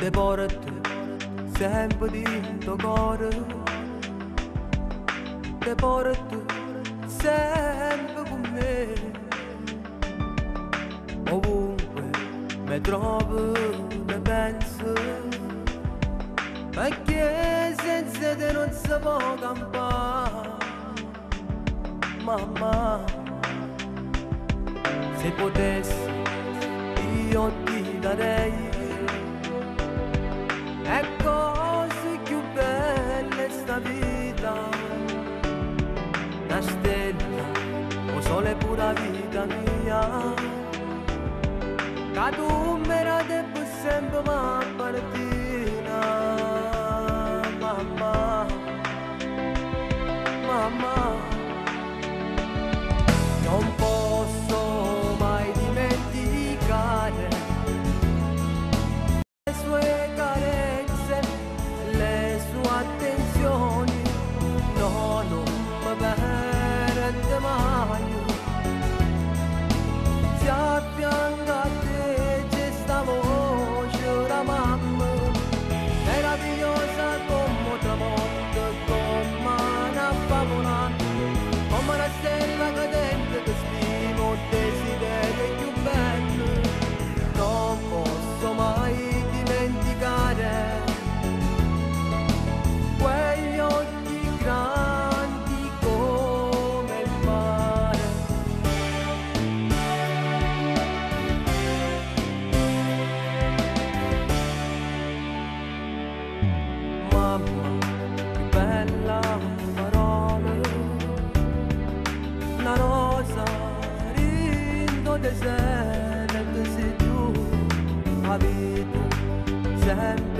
Te porto sempre dentro cuore. Te porto sempre con me. Ovunque mi trovo, te penso. Perché senza te non si può campare. Mamma, se potessi io ti darei è cosa più bella sta vita, una stella, o sole pura vita mia, che tu me la devo sempre ma partina, mamma, mamma. Non posso mai dimenticare le sue carezze, le sue attenzioni, no, non mi perde mai. Se affianco a te c'è sta voce da mamma, meravigliosa come tramonto, come una favola, come una stella cadente che stimo desiderio più bello. Non posso mai dimenticare quegli occhi grandi come il mare. Mamma, che bella parola, una rosa rindo deserto sei tu, la vita sempre